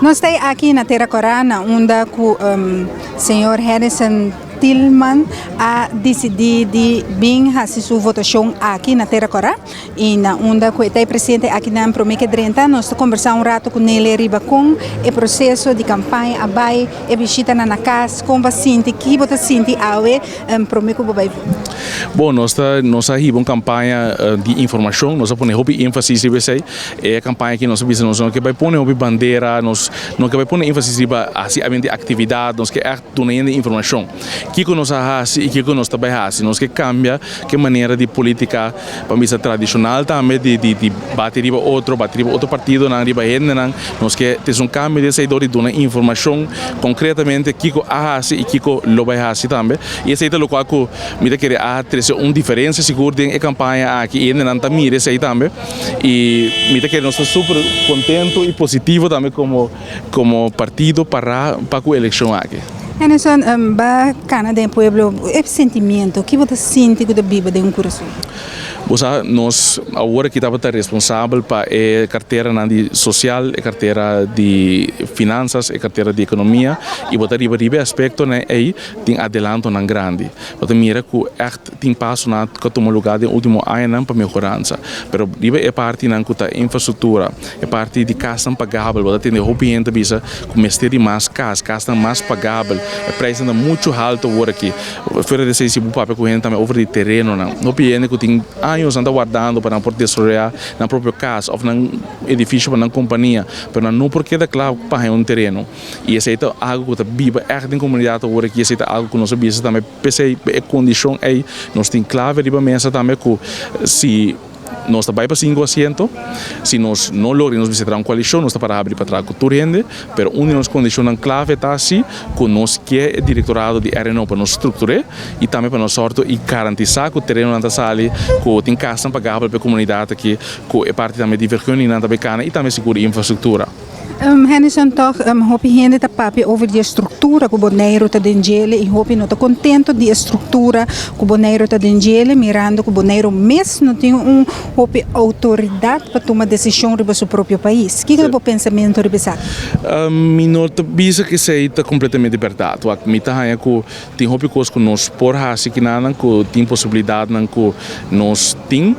Nos ta aki na Tera Kòrá na unda ku señor Harrison Thielman a disidí di bin hasi su votashon aki na Tera Kòrá i na unda ku e ta e presidente akinan promé ke drenta nos ta kombersá un rato ku nele riba kon e proseso di kampaña a bai, e bishitanan na kas, kon bo a sinti, ki bo ta sinti awe promé ku bo bai vota. Bon, nos ta nos a hiba un kampaña di informashon, nos a pone hopi énfasis riba esei. E kampaña aki nos a bisa nos no ke bai pone hopi bandera, nos no ke bai pone énfasis riba hasi algún aktividat, nos ke ègt duna hende informashon. Kiko nos a hasi i kiko nos ta bai hasi. Nos ke kambia ke manera di polítika pa bisa tradishonal tambe di di di bati riba otro, bati riba otro partidonan, riba hendenan. Nos ke trese un kambio den esei dor di duna informashon konkretamente kiko a hasi i kiko lo bai hasi tambe. I esei ta lokual ku mi ta kere a trese un diferensia sigur den e kampaña aki i hendenan ta mira esei tambe. I mi ta kere nos ta super kontentu i positivo tambe komo komo partido para pa ku elekshon aki. Henderson, ba kana den e pueblo, e sentimiento, ki bo ta sinti ku ta biba den un kurason? Bo sa, nos awor aki tabata responsabel pa e karteranan di sosial, e kartera di finansas, e kartera di ekonomia i bo ta riba riba e aspektonan ei tin adelantonan grandi. Bo ta mira ku ègt Tin pasonan ku a tuma lugá den último añanan pa mehoransa, pero riba e partinan ku ta infrastruktura, e parti di kasnan pagabel, bo ta tende hopi hende ta bisa ku mester di mas kas, kasnan mas pagabel, e preisnan ta muchu haltu awor aki. Fuera di esei si bo papia ku hende tambe over di terenonan, hopi hende ku tin añosnan ta wardando pa nan por desaroyá nan propio kas òf nan edifisio pa nan kompania, pero nan no por keda kla pa haña un tereno. I esei ta algu ku ta biba ègt den komunidat awor aki, esei ta algu ku nos a bisa tambe. P'esei e kondishon ei nos tin klave riba mesa tambe ku si nos ta bai pa sinku asiento, si nos no logra i nos mester traha un koalishon nos ta para habri pa traha ku tur hende, pero un di nos kondishonnan klave ta si ku nos ke e direktorado di RNO pa nos struktur'é i tambe pa nos sòrtu i garantisá ku terenonan ta sali, ku tin kasnan pagabel pa e komunidat aki, ku e parti tambe di vergunningnan ta bai kana i tambe sigur di infrastruktura. Henderson, Tòg hopi hende ta papia over di e struktura ku Boneiru ta den djele i hopi no ta kontento di e struktura ku Boneiru ta den djele mirando ku Boneiru mes no tin un hopi outoridat pa tuma desishon riba su propio pais. Kiko ta bo pensamentu riba esaki? Mi no ta bisa ku esei ta kompletamente bèrdat. Wak, mi ta haña ku tin hopi kos ku nos por hasi kinanan, ku tin posibilidatnan ku nos tin,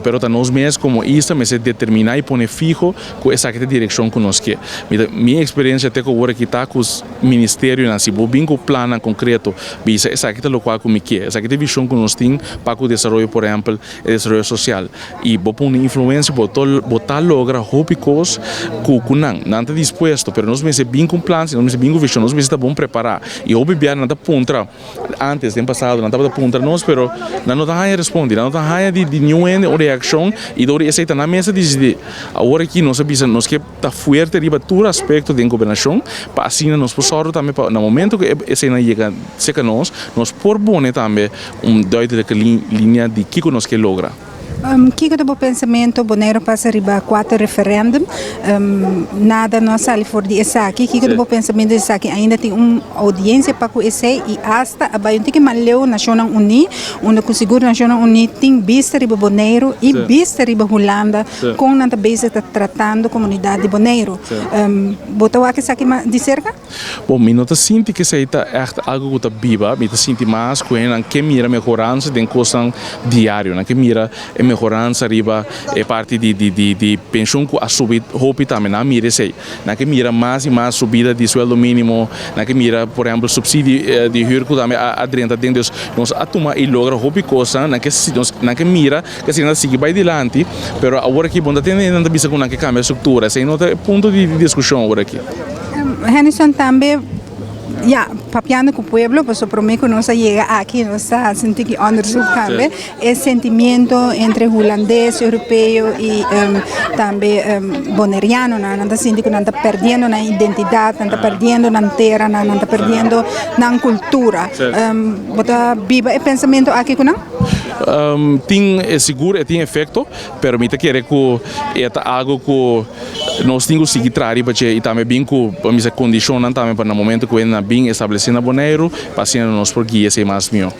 pero ta nos mes komo isla mester determiná i pone fiho Ku esaki ta e direkshon ku nos ke. Mi ta, mi eksperensia te ku awor aki ta ku ministerionan, si bo bin ku plannan konkreto, bisa esaki ta lokual ku mi ke, esaki ta e vishon ku nos tin pa ku desaroyo, por ehèmpel, e desaroyo sosial. I bo pone influensia, bo ta bo ta logra hopi kos ku ku nan. Nan ta dispuesto, pero nos mester bin ku un plan, si nos mester bin ku vishon, nos mester ta bon prepará. I hopi bia nan ta puntra. Antes, den pasado, nan tabata puntra nos, pero nan no ta haña respondi, nan no ta haña di di niun hende un reakshon, i dor di esei ta nan mes a disidí. Awor aki nos a bisa nos ke ta fuerte riba tur aspekto den gobernashon, pa asina nos por sòru tambe pa na momento ku eseinan yega serka nos, nos por pone tambe un duidelijke linia di kiko nos ke logra. Kiko ta bo pensamentu? Boneiru pasa riba kuater referendum, nada no a sali for di esaki. Kiko ta bo pensamentu di esaki? Ainda tin un oudiensia pa ku esei i asta a bai un tiki mas leu Nashonnan Uní, unda ku sigur Nashonnan Uní tin bista riba Boneiru i bista riba Hulanda kon nan ta bezig ta tratando komunidat di Boneiru. Bo ta wak esaki di serka? Bon, mi no ta sinti ku esei ta ègt algu ku ta biba. Mi ta sinti mas ku hendenan ke mira mehoransa den kosnan diario. Nan ke mira e mehoransa riba e parti di di di di penshun ku a subi hopi tambe. Nan a mira esei. Nan ke mira mas i mas subida di sueldo mínimo. Nan ke mira, por ehèmpel, supsidio di hür ku tambe a drenta den. Dus nos a tuma i logra hopi kosnan. Nan ke nan ke mira ku esei nan ta sigui bai dilanti. Pero awor aki bo no ta tende hende nan ta bisa ku nan ke kambia struktura. Esei no ta e punto di diskushon awor aki. Henderson tambe ya papiando cu pueblo pasobra prome cu nos a yega aki nos ta haci un tiki onderzoek tambe e sentimiento entre hulandes, europeo y tambe bonerianonan nan ta sinti cu nan ta perdiendo nan identidad nan ta perdiendo nan teranan nan ta perdiendo nan cultura bo ta biba e pensamento aki cu nan? Tin sigur e tin efecto pero mi ta kere cu e ta algo cu Nos tin ku sigui traha riba dje i tambe bin ku pa misa kondishonnan tambe pa na momento ku hende nan bin establesé na Boneiru pa asina nos por guia esei mas mihó.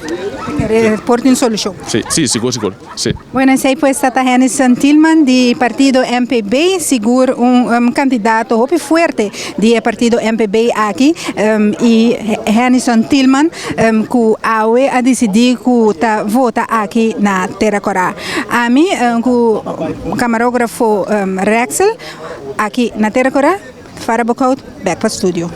Por tin solushon. Sí, sí, sigur, sigur. Sí. Bueno, esei pues ta Hennyson Thielman di partido MPB, sigur un kandidato hopi fuerte di e partido MPB aki i Hennyson Thielman ku awe a disidí ku ta vota aki na Tera Kòrá. Ami ku kamarógrafo Rexel aki na Tera Kòrá, Farah Boekhout, bèk pa studio.